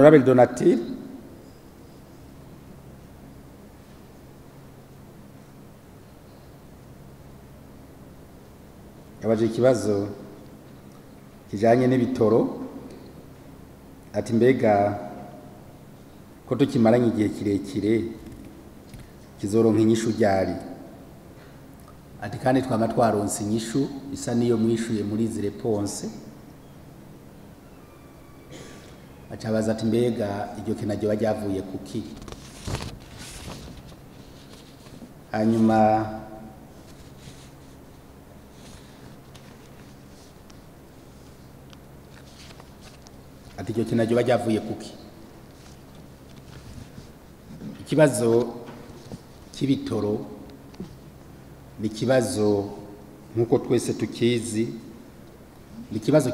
Honorable Donatille. Yabaje ikibazo kijanye n'ibitoro, ati mbega ko tukimaranye igihe kirekire kizoronka inyishu ryari? Ati kandi twama twaronse inyishu isa niyo mwishuye muri izi réponse. Acabaza ati mbega iryo kena ryoba ryavuye kuki? Hanyuma ati iryo kena ryoba ryavuye kuki? Ikibazo cy'ibitoro ni ikibazo nk'uko twese tukizi, ni ikibazo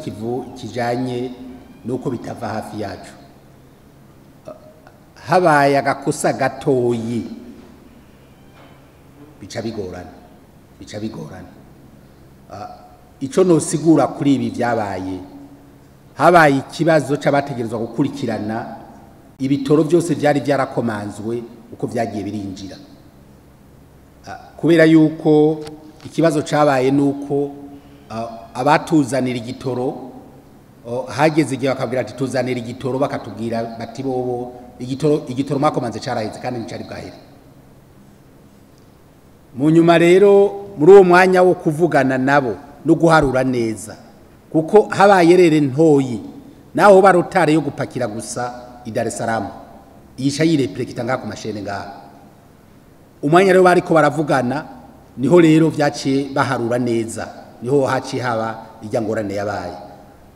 kijanye nuko bitava hafi yacu. Habaye agakosa gatoyi bica bigorana, bica bigorana. Ico nosigura kuri ibi vyabaye, habaye ikibazo c'abategerezwa gukurikirana ibitoro byose vyari vyarakomanzwe uko vyagiye birinjira. Kubera yuko ikibazo cabaye nuko abatuzanira igitoro hageze igihe bakabwira ati tuzanira igitoro, bakatubwira bati bobo igitoro mwakomanze caraheze kandi nicari bwahere. Mu nyuma rero muri uwo mwanya wo kuvugana nabo no guharura neza, kuko habaye rere ntoyi naho barotare yo gupakira gusa i Dar es Salaam yisha yireplekita ngaha ku mashene ngaha. Umwanya rero bariko baravugana niho rero vyaciye baharura neza, niho haciye haba ijya ngorane yabaye.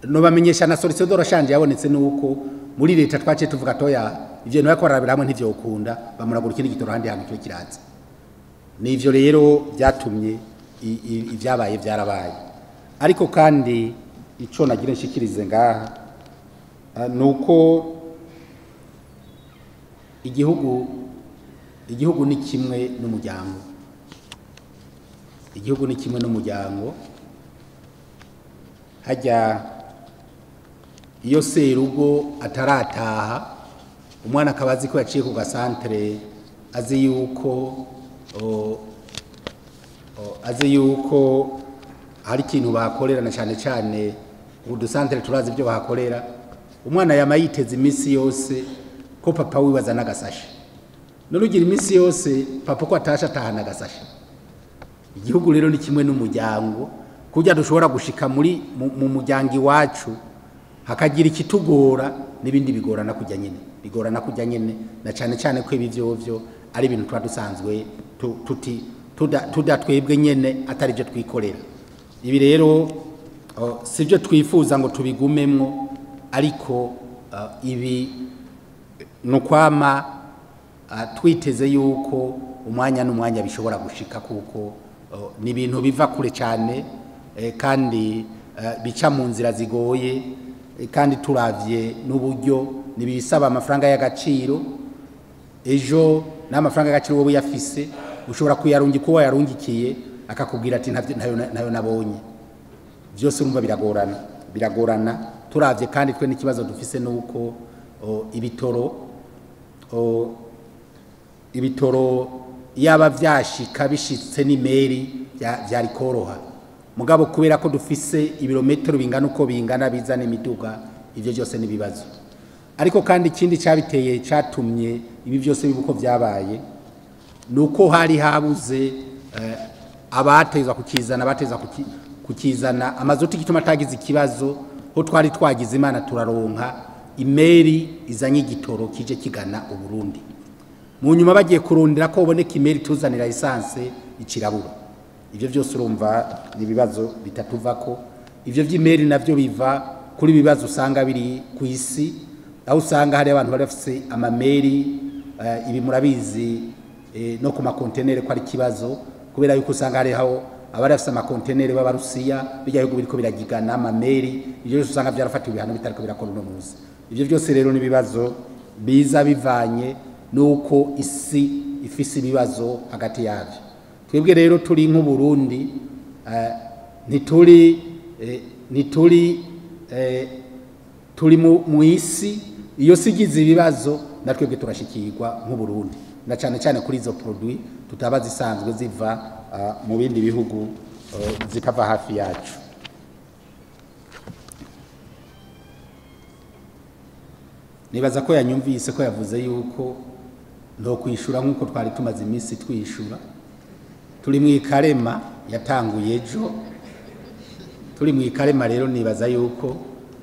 No bamenyesha na solution de rechange yabonetse nuko muri leta twaciye tuvuga toya ivyo no yakorera hamwe ntivyo ukunda bamuragura ikindi gitoro handi hantu cyo kiraza. Nivyo rero byatumye ivyabaye vyarabaye. Ariko kandi ico nagira nshikirize ngaha nuko igihugu ni kimwe n'umuryango. Igihugu ni kimwe n'umuryango. Hajya iyo serugo atarataha umwana akabazi ko yaciye ku gasantere azi yuko hari ikintu bahakorera, na cyane cyane udusantere turazi ibyo bahakorera. Umwana yama yiteze iminsi yose ko papa wibaza n'agasashe, none ugira iminsi yose papa ko atasha atahana agasashe. Igihugu rero ni kimwe n'umuryango, kujya dushobora gushika muri mu muryango iwacu hakagira ikitugora n'ibindi bigorana kujya nyene, bigorana kujya nyene, na cyane cyane ko ibi vyovyo ari ibintu twa dusanzwe tuti tudatwebwe nyene atari byo twikorera. Ibi rero sivyo twifuza ngo tubigumemwo, ariko ibi nukwama twiteze yuko umwanya n'umwanya bishobora gushika, kuko ni ibintu biva kure cyane kandi bica mu nzira zigoye, kandi turavye n'uburyo nibisaba amafaranga y'agaciro. Ejo n'amafaranga y'agaciro wowe yafise ushobora kuyarungika uwo yarungikiye akakubwira ati ntayo nabonye. Byose urumva biragorana, biragorana. Turavye kandi twe n'ikibazo dufise nuko ibitoro yaba vyashika bishitse n'imeri vyari koroha, mugabo kubera ko dufise ibirometero bingana uko bingana bizana imiduga, ivyo byose nibibazo. Ariko kandi ikindi cyabiteye cyatumye ibi byose bibuko vyabaye nuko hari habuze abatezwa kukizana, abatezwa kukizana amazuti. Gituma tagize ikibazo ho twari twagize Imana turaronka imeri izanye igitoro kije kigana Uburundi. Mu nyuma bagiye kurondera ko uboneka imeri tuzanira essence ikirabura. Ivyo byose urumva ni ibibazo bitatuvako. Ivyo vy'imeri navyo biva kuri bibazo usanga biri ku isi, aho usanga hari abantu bari bafise amameri, ibi murabizi, no ku makontenere ko ari kibazo, kubera yuko usanga hari aho abari bafise amakontenere b'Abarusiya bijya yuko biriko biragigana amameri, ivyo byose usanga byarafatiwe ibihano bitariko birakora uno munsi. Ivyo byose rero ni ibibazo biza bivanye nuko isi ifise ibibazo hagati yavyo. Twebwe rero turi nk'u Burundi, ntituri turi mu isi, Iyo sigize ibibazo natwebwe turashikirwa nk'u Burundi, na cyane cyane kuri izo produit tutaba zisanzwe ziva mu bindi bihugu, zikava hafi yacu. Nibaza ko yanyumvise ko yavuze yuko no kwishura nkuko twari tumaze iminsi twishura. Turi mu ikarema yatanguye ejo, turi mu ikarema rero nibaza yuko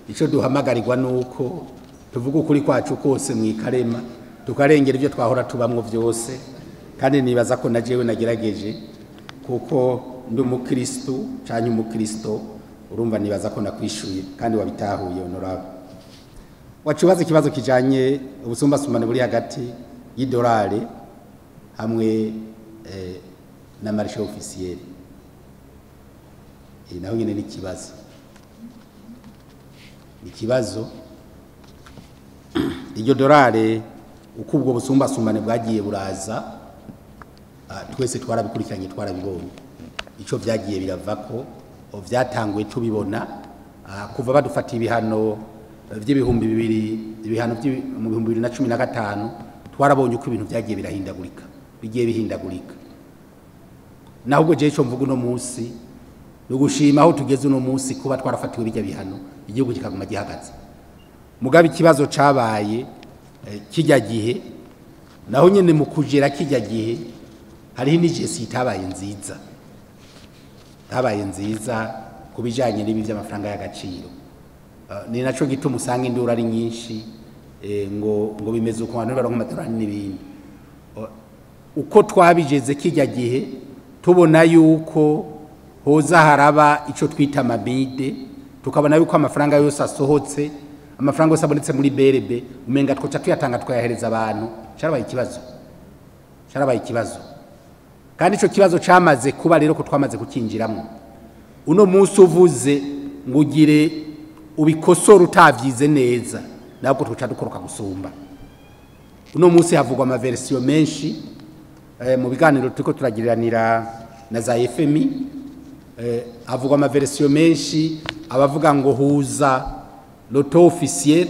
ico duhamagarirwa nuko tuvuga ukuri kwacu kose mu ikarema, tukarengera ibyo twahora tubamwo byose. Kandi nibaza ko najewe nagerageje kuko ndi umukristo canke umukristo, urumva nibaza ko nakwishuye kandi wabitahuye honorable. Wacubaza ikibazo kijanye ubusumbasumbane buri hagati y'idolari hamwe na marché officiel. Naho nyene ni ikibazo. Ikibazo iryo dolari uko ubwo busumbasumbane bwagiye buraza, twese twarabikurikiranye twarabibonye. Ico vyagiye biravako, vyatanguye tubibona kuva badufatiye ibihano vy'ibihumbi bibiri, ibihano mu 2015, twarabonye uko ibintu vyagiye birahindagurika, bigiye bihindagurika. Naho ubwo je ico mvuga uno munsi no gushima aho tugeze uno munsi kuba twarafatiwe bijya bihano, igihugu kikaguma gihagaze. Mugabe ikibazo cabaye kijya gihe, naho nyene mu kujera kijya gihe hariho n'ijesi itabaye nziza, tabaye nziza kubijanye n'ibi by'amafaranga y'agaciro. Ni naco gituma usanga induru ari nyinshi, ngo bimeze uko abantu baronka amadorari n'ibindi. Uko twabijeze kijya gihe tubona yuko hoza haraba ico twita amabide, tukabona yuko amafaranga yose asohotse, amafaranga yose abonetse muri BRB, umenga twoca tuyatanga twayahereza abantu. Carabaye ikibazo, carabaye ikibazo. Kandi ico kibazo camaze kuba rero ko twamaze kukinjiramo. Uno munsi uvuze ngo ugire ubikosora utavyize neza, nabwo twoca dukoroka gusumba. Uno munsi havugwa ama version menshi, mu biganiro turiko turagiriranira na za FMI, havugwa ama version menshi, abavuga ngo huza le taux officiel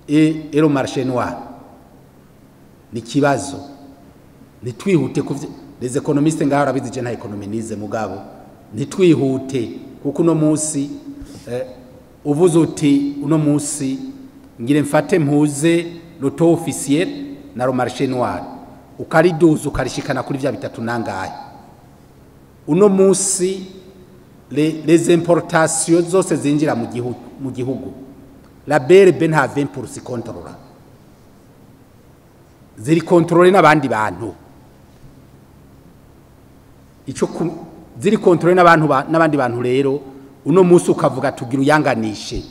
et le marché noir. Ni kibazo, nitwihute kuvye les économistes ngaho rabizi je nta économie nize, mugabo nitwihute kuko uno munsi uvuze uti uno munsi ngire mfate mpuze le taux officiel na le marché noir, ukariduza ukarishikana kuri vya bitatu nangahe. Uno munsi les importations zose zinjira mu gihugu, la BRB nta 20% contrôle, ziri contrôle n'abandi bantu. Ico ziri contrôle n'abantu n'abandi bantu rero uno munsi ukavuga tugira uyanganishe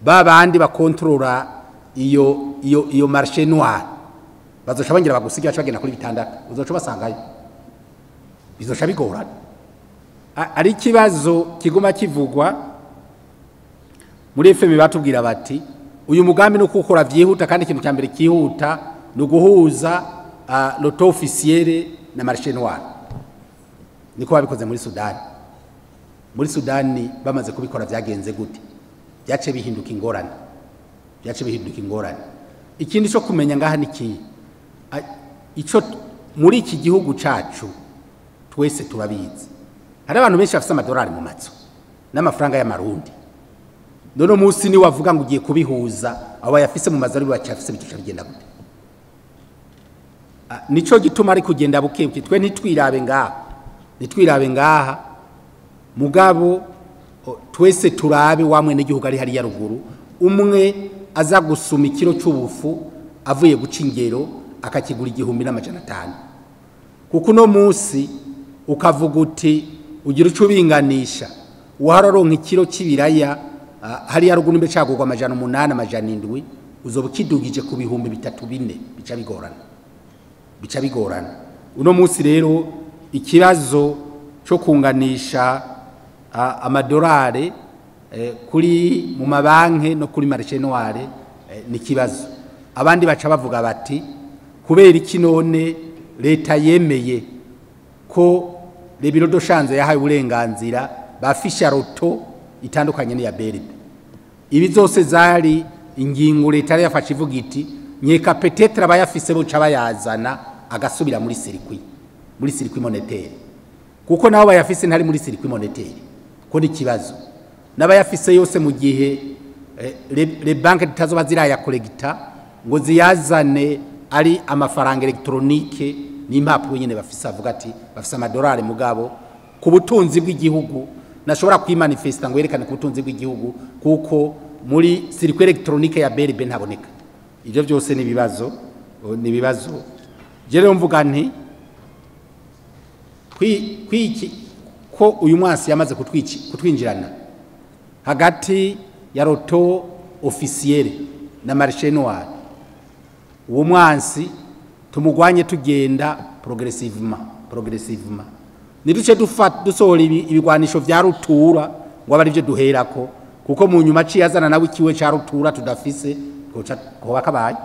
ba bandi bakontrola iyo marché noir, bazoca bangira bagusigira baca bagenda kuri bitandatu, uzoca basangayo, bizoca bigorana. Ari ikibazo kiguma kivugwa muri FMI, batubwira bati uyu mugambi no gukora vyihuta, kandi ikintu cya mbere kihuta no guhuza le taux officiel na marché noir. Niko babikoze muri Sudani. Muri Sudani bamaze kubikora vyagenze gute? Byace bihinduka ingorane, byace bihinduka ingorane. Ikindi cyo kumenya ngaha niki, ico muri iki gihugu cacu twese turabizi, hari abantu benshi bafite amadolari mu mazu n'amafaranga y'amarundi. None munsi ni wavuga ngo ugiye kubihuza, abo bayafise mu mazu ari bacafise bikica bigenda gute? Nico gituma ari kugenda bukebuke. Twe ntitwirabe ngaha, nitwirabe ngaha, mugabo twese turabe wamwe n'igihugu ari hariya ruguru, umwe aza gusuma ikiro cy'ubufu avuye guca ingero akakigura 1500. Kuko uno munsi ukavuga uti ugira uco ubinganisha, wahararonka ikiro cy'ibiraya hariya ruguru nimbe cagurwa 800 700, uzoba ukidugije ku 3000 4, bica bigorana, bica bigorana. Uno munsi rero ikibazo cyo kunganisha amadolari kuri mu mabanke no kuri marché noir ni kibazo. Abandi baca bavuga bati kubera iki none leta yemeye ko les bureaux de change yahaye uburenganzira bafisha roto itandukanye n'iya BRB? Ibi zose zari Ingingo leta yari yafashe ivuga iti nkeka peut-être abayafise boca bayazana agasubira muri circuit monétaire, kuko nabo bayafise ntari muri circuit monétaire, ko ni kibazo n'abayafise yose mu gihe les banques zitazoba zirayakolegita ngo ziyazane ari amafaranga électronique n'impapuro nyene bafise, avuga ati bafise amadolari mugabo ku butunzi bw'igihugu nashobora kwimanifesta ngo yerekane ku butunzi bw'igihugu, kuko muri circuit électronique ya BRB ntaboneka. Ivyo byose ni ibibazo, ni ibibazo. Je rero mvuga nti kwiki ko uyu mwasi yamaze kutwinjirana hagati ya roto officiel na marché noir, uwo mwansi tumugwanye tugenda progressivement niduce dusohora ibigwanisho vya rutura ngo abe arivyo duherako, kuko mu nyuma aciye azana nawe ikiwe ca rutura tudafise koba kabaye.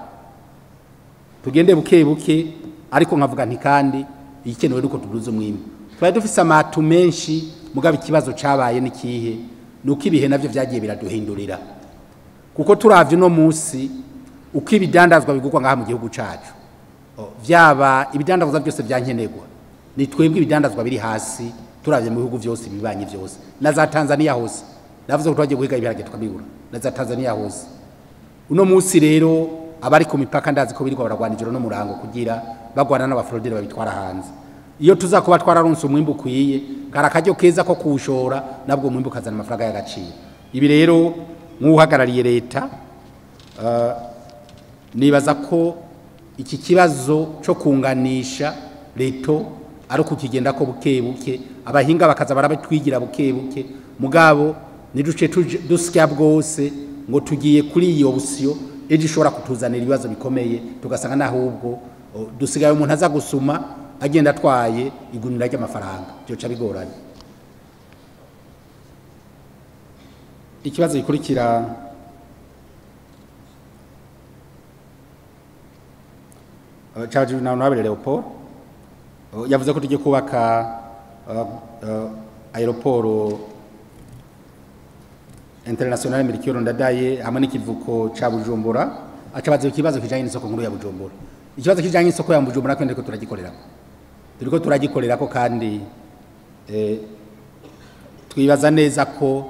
Tugende buke buke, ariko nkavuga nti kandi igikenewe nuko tuduze umwimbu. Twari dufise amatu menshi, mugabo ikibazo cabaye nikihe? Nuko ibihe navyo vyagiye biraduhindurira, kuko turavye no munsi uko ibidandazwa bigurwa ngaha mu gihugu cacu, vyaba ibidandazwa byose vyankenerwa, ni twebwe ibidandazwa biri hasi turavye mu bihugu vyose bibanyi vyose, na za Tanzania hose. Navuze ko twagiye guhiga ibiharage tukabibura, na za Tanzania hose. Uno munsi rero abari ku mipaka ndazi ko biriko baragwana ijoro no murango kugira bagwana n'abafrodere babitwara hanze. Iyo tuzakuba twararonse umwimbu ukwiye, kara karyo keza ko kuwushora, nabwo umwimbu kazana amafaranga y'agaciro. Ibi rero nk'uhagarariye leta, nibaza ko iki kibazo cyo kunganisha leto ari kukigenda ko buke buke, abahinga bakaza barabitwigira buke buke, mugabo niduce dusya bwose ngo tugiye kuri iyo busiyo ejo ishobora kutuzanira ibibazo bikomeye, tugasanga nahubwo dusigaye umuntu aza gusuma agenda atwaye igunira ry'amafaranga, byoca bigoranye. Ikibazo gikurikira Charge na Honorable Leopold yavuze ko tujye kubaka aeroport international Melchior Ndadaye hamwe n'ikivuko ca Bujumbura. Acabaza ikibazo kijanye n'isoko nkuru ya Bujumbura. Ikibazo kijanye n'isoko ya Bujumbura kandi turiko turagikorerako, kandi twibaza neza ko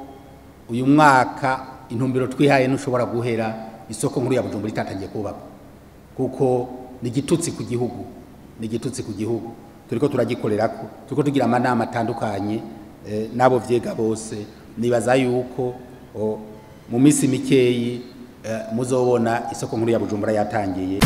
uyu mwaka intumbero twihaye ntushobora guhera isoko nkuru ya Bujumbura itatangiye kubakwa, kuko ni igitutsi ku gihugu, ni igitutsi ku gihugu. Turiko turagikorerako, turiko tugira amanama atandukanye nabo vyega bose. Nibaza yuko mu minsi mikeyi muzobona isoko nkuru ya Bujumbura yatangiye.